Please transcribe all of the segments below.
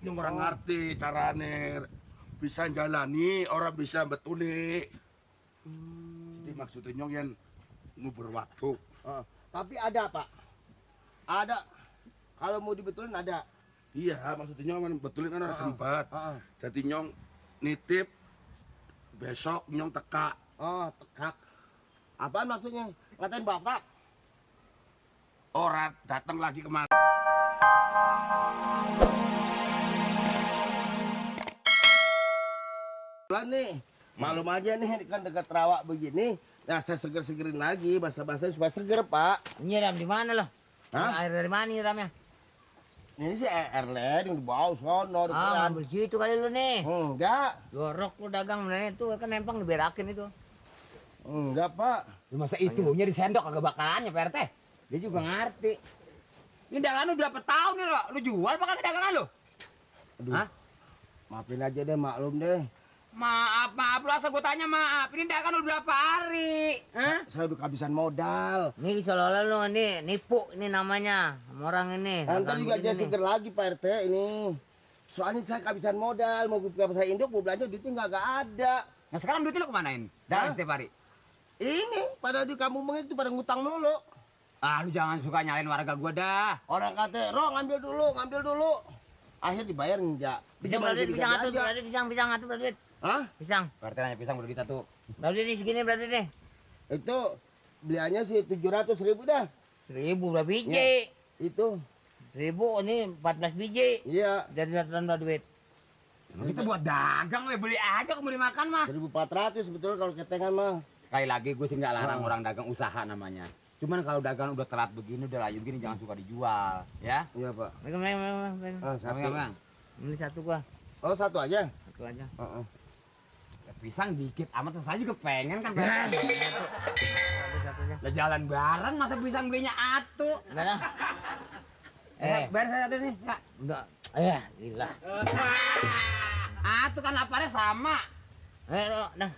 Nyong orang ngerti carane bisa jalani, orang bisa betuli. Jadi maksudnya nyong yang ngubur waktu. Tapi ada Pak, ada. Kalau mau dibetulin ada. Iya, maksudnya nyong kan betulin kan harus sempat. Jadi nyong nitip besok nyong teka. Oh, tekak. Apaan maksudnya? Ngatain Bapak? Orang datang lagi kemana? Nih, malum aja nih kan dekat rawa begini. Nah, saya seger-segerin lagi, basa-basa supaya seger, Pak. Nyiram di mana loh? Hah? Air dari mana nyiramnya? Ini sih air led yang di bawah sono. Ambil situ kali lu nih. Enggak. Jorok lu dagang bener itu kan nempang diberakin itu. Enggak, Pak. Masa itunya disendok kagak bakalannya Pak RT. Dia juga ngerti. Ini dagangan udah berapa tahun nih lo? Lu jual apa kagak dagangan lu? Aduh. Hah? Maafin aja deh, maklum deh. Maaf lu asal gue tanya maaf. Ini dagangan udah berapa hari? Hah? Saya udah kehabisan modal. Nih seolah-olah lu nih nipu ini namanya sama orang ini. Ntar Dagang juga begini jadi nih. seger lagi, Pak RT ini. Soalnya saya kehabisan modal, mau buka pasar induk, mau belanja duitnya nggak ada. Nah sekarang duitnya lu kemanain? Dagang Hah? setiap hari? Ini pada di kampung itu pada ngutang mulu. Ah lu jangan suka nyalain warga gua dah. Orang kata, Ro ngambil dulu. Akhir dibayar enggak. Pisang Mana berarti jadi pisang atuh belanja. berarti pisang atuh berarti. Hah? Pisang. Pak RT nanya pisang udah kita tuh. Berarti nih segini berarti nih. Itu beliannya sih 700.000 dah. 1000 berapa biji? Ya. Itu. 1000 ini 14 biji. Iya. Jadi datan berapa duit? Kita buat dagang we, beli aja kamu dimakan mah. 1.400 betul kalau ketengan mah. Sekali lagi gue sih nggak larang orang dagang usaha namanya. Cuman kalau dagang udah telat begini, udah layu gini jangan suka dijual, ya. Iya, Pak. Megang. Satu. Bang. Ini satu gua. Oh, satu aja. Satu aja. Heeh. Pisang dikit amat, saya juga pengen kan. Satu aja. Lah jalan bareng masa pisang belinya atu. Enggak lah. Bayar saya satu nih, ya. Enggak. Ya, gila. Atu kan laparnya sama. Ro, dah.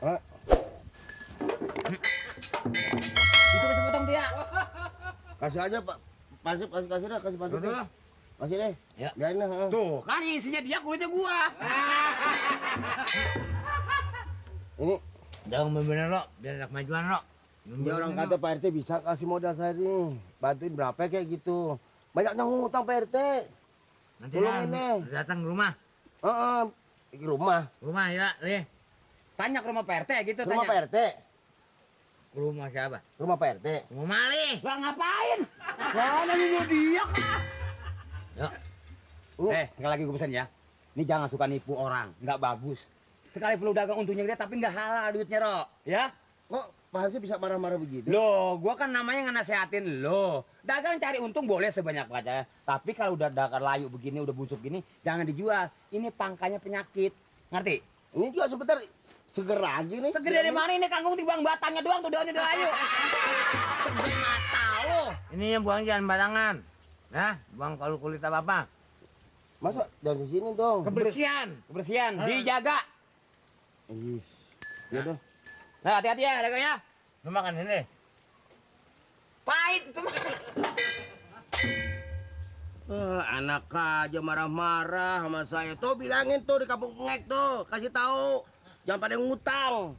Itu bisa potong dia. Kasih aja, Pak. Kasih dah, kasih pasif. Betul. Kasih deh. Ya. Biarin dah. heeh. Tuh, kan isinya dia kulitnya gua. Ini Jangan bener lo, biar ada kemajuan lo. dia orang kata Pak RT bisa kasih modal saya nih. Bantuin berapa kayak gitu. Banyak yang ngutang Pak RT. Nanti Tolong lah, ini. datang ke rumah. Heeh. Di rumah. Rumah ya, nih. Tanya ke rumah Pak RT gitu, Rumah tanya. Pak RT. Ke rumah siapa? Rumah Pak RT. Rumah Mali. Lah ngapain? Mana nyuruh dia kah? Ya. Sekali lagi gue pesan ya. Ini jangan suka nipu orang, nggak bagus. Sekali perlu dagang untungnya gede tapi nggak halal duitnya, Ro. Ya? Kok Pak Hansi bisa marah-marah begitu? Loh, gua kan namanya ngenasehatin lo. Dagang cari untung boleh sebanyak-banyaknya. Tapi kalau udah dagang layu begini, udah busuk gini, jangan dijual. Ini pangkanya penyakit. Ngerti? Ini juga sebentar seger lagi nih. Seger dari mana ini kangkung timbang batangnya doang tuh daunnya udah layu. Seger mata lo. Ini yang buang jangan barangan. Nah, buang kalau kulit apa-apa. Masa dari sini dong? Kebersihan. Kebersihan, dijaga. Ih. Ya dong. Nah, hati-hati ya dagangnya. Lu makan ini. Pahit itu. Anak aja marah-marah sama saya. Tuh bilangin tuh di kampung Ngek tuh, kasih tahu. Jangan pada ngutang.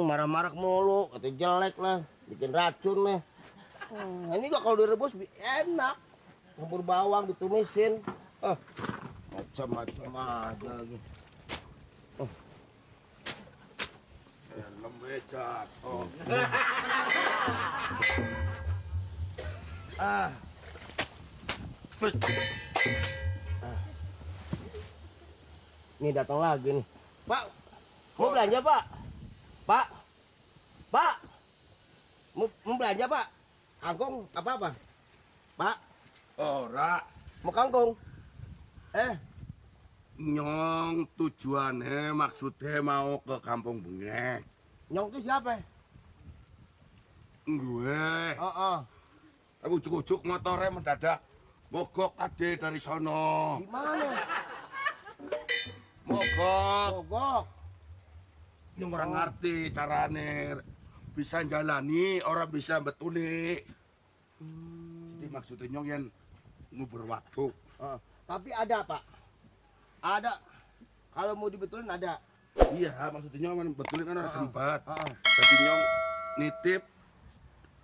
Marah-marah mulu, katanya jelek lah, bikin racun nih. Ini juga kalau direbus enak. Campur bawang ditumisin. Macam-macam aja lagi. Helm jatuh. Nih datang lagi nih. Pak, mau belanja Pak? Pak, Pak, mau belanja Pak? Kangkung apa? Pak, Ora mau kangkung? nyong tujuannya maksudnya mau ke kampung Bengek. Nyong itu siapa? Gue Oh. tapi ujuk-ujuk motornya mendadak mogok tadi dari sono. Gimana? Mogok. Mogok. Nyong orang ngerti carane bisa jalani, orang bisa betuli. Jadi maksudnya nyong yang ngubur waktu. Tapi ada Pak. Ada. Kalau mau dibetulin ada. Iya, maksudnya nyong betulin kan harus sempat. Heeh. Jadi nyong nitip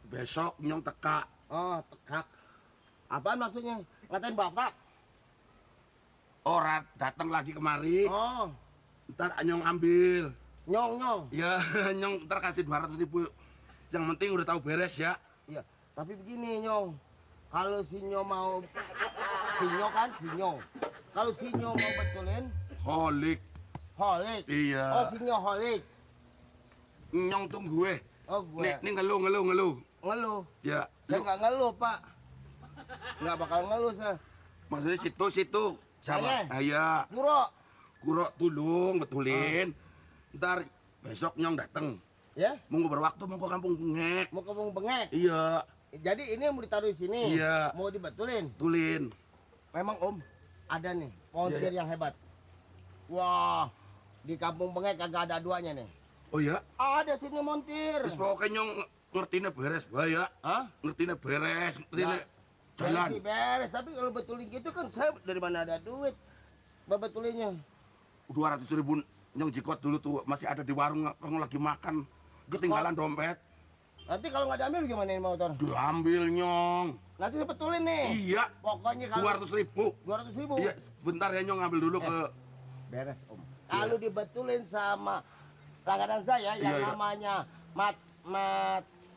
besok nyong teka. Oh, tekak. Apaan maksudnya? Ngatain bapak? Orang datang lagi kemari, Oh, ntar nyong ambil. nyong. Ya, nyong ntar kasih 200.000. Yang penting udah tahu beres ya. Iya, tapi begini nyong. Kalau si Nyo mau, si Nyo kan si Nyo. Kalau si Nyo mau betulin, Holik. holik. Iya. Oh, si Nyo holik. Nyong tunggu Oh, gue Nih ngeluh. ngeluh. Ya. Saya nggak ngeluh, Pak. Nggak bakal ngeluh saya. Maksudnya situ. Sama. Saya? Iya. Kuro, Kurok tulung betulin. Ntar besok nyong dateng. ya? Mau berwaktu mau ke kampung Bengek. Mau ke Bung Bengek. Iya. Jadi ini mau ditaruh di sini. Iya. Mau dibetulin. Tulin. Memang Om, ada nih volunteer yang hebat. Wah, di kampung Bengek kagak ada duanya nih. Oh ya. Ada sini montir. Terus pokoknya nyong ngertinya beres bahaya. Hah? Ngertinya beres. Ngertinya Ya, jalan. beres sih beres, tapi kalau betulin gitu kan saya dari mana ada duit betulinnya. 200.000 nyong jikot dulu tuh masih ada di warung lagi makan. Ketinggalan dompet. Nanti kalau nggak diambil gimana ini motor? Diambil nyong. Nanti saya betulin nih. Iya. Pokoknya kalau 200.000. 200.000. Iya. Bentar ya nyong ngambil dulu ke. Beres Om. Kalau dibetulin sama langganan saya yang Iya. namanya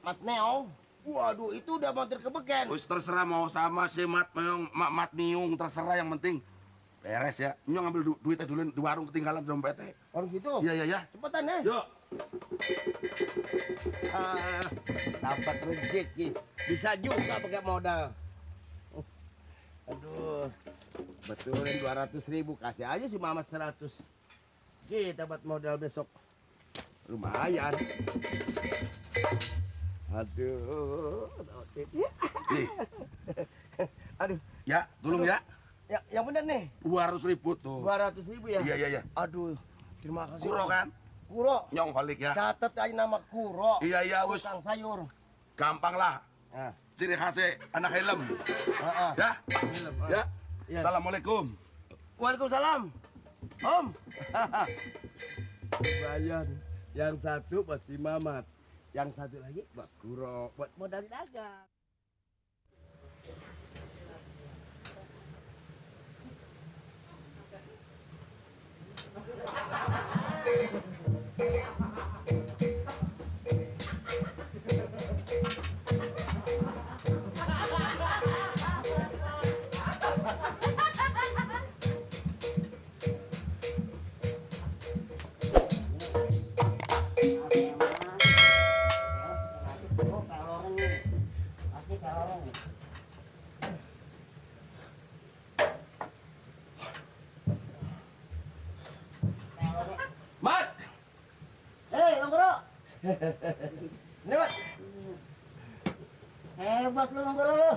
Mat Neo, waduh itu udah montir kebeken. Wis terserah mau sama si Mat Meong, Mat Niung terserah yang penting beres ya. Nyong ngambil duitnya dulu di warung ketinggalan dompetnya. Orang situ. Iya. Cepetan ya. Yuk. Dapat rezeki. Bisa juga pakai modal. Aduh. Betulin 200.000, kasih aja si Mamat 100. Kita buat modal besok. Lumayan. Aduh. Nih. Aduh. Ya, tolong ya. Yang bener nih. 200.000 tuh. 200.000 ya. Iya. Aduh. Terima kasih. Kuro kan? Kuro. Nyong holik ya. Catat aja nama Kuro. Iya, wis. Tukang sayur. Gampang lah. Nah. Ciri khasnya anak helm. Heeh. Ya. Helm, Ya. Iya. Assalamualaikum. Waalaikumsalam. Om. Bayan. Yang satu buat si Mamat. Yang satu lagi buat Kuro. Buat modal dagang. Mat! Hei, Bang Guru. Ini Mat. Hebat lu, Bang Guru.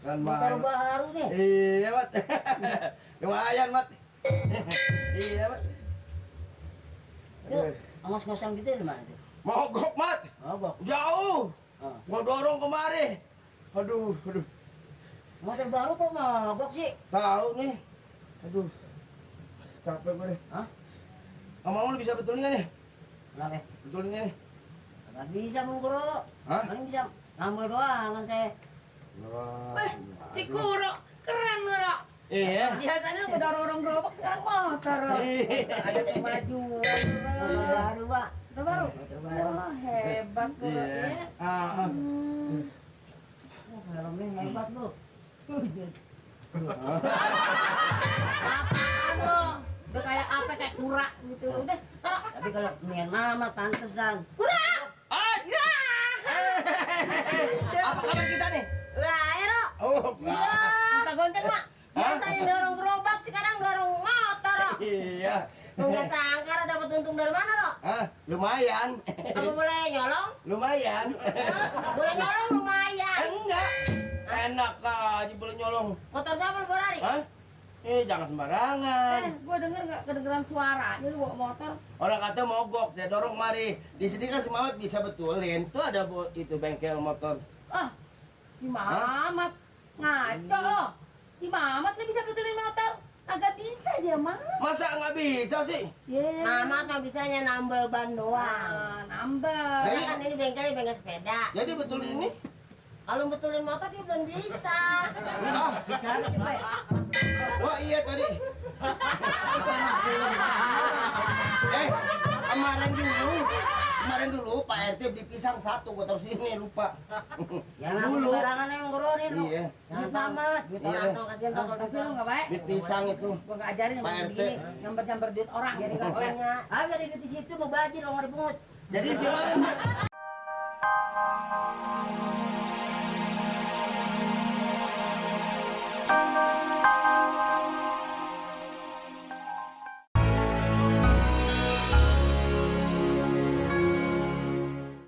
Kan Motor baru nih. Iya Mat. Lumayan Mat. Iya Mat. Yuk, ngos-ngosan gitu di mana tuh? Mogok Mat. Mogok. Jauh. Ah. Gua dorong kemari. Aduh. Motor baru kok mogok sih? Tahu nih. Aduh. Capek gue deh. Hah? Ngomong lu bisa betulin nggak nih? Kenapa? Betulinnya nih. Nggak bisa, Bang Guru. Hah? Paling bisa ngambil doang kan saya. Wih, si Kuro, keren Kuro. Iya. Biasanya udah orang gerobak sekarang motor. Ada kemajuan Motor Kuro. baru, Pak. Motor baru? Motor baru. Wah, hebat Kuro Iya. ya. Ah. Oh, helmnya hebat lu. Apaan lo? Udah kayak apa, kayak kura gitu. Udah, Kuro. Tapi kalau niat mama pantesan. Kura! Apa kabar kita nih? Lah, Ero. Oh, Minta gonceng, Mak. Biasanya dorong gerobak, sekarang dorong motor, Ro. iya. Nggak sangka Ro dapat untung dari mana, Ro? Ah, lumayan. Apa boleh nyolong? Lumayan. Boleh nyolong lumayan. Enggak. Enak aja boleh nyolong. Motor siapa lu Ferrari? Hah? Jangan sembarangan. Gue denger nggak kedengeran suaranya lu bawa motor. Orang kata mogok, saya dorong mari. Di sini kan si Mamat bisa betulin. Tuh ada itu bengkel motor. Ah, si Mamat ngaco lo. Si Mamat nih bisa betulin motor. Kagak bisa dia mah. Masa nggak bisa sih? Iya. Mama kan bisanya nambel ban doang. Nambah. Jadi- Karena kan ini bengkelnya bengkel sepeda. Jadi betul ini? Kalau betulin motor dia belum bisa. Ah, Bisa apa coba? wah iya tadi. Kemarin dulu Pak RT beli pisang satu, gua taruh sini lupa. Jangan Dulu. sembarangan yang ngororin lu. Iya. Jangan tamat. Duit Iya. orang tuh kasihan tuh kalau Kasih lu bisa. nggak baik. Beli pisang itu. Gua nggak ajarin yang Pak begini RT. begini, nyamber-nyamber duit orang. Jadi nggak punya. Ah, dari duit di situ mau bajir lo nggak dipungut. Jadi gimana?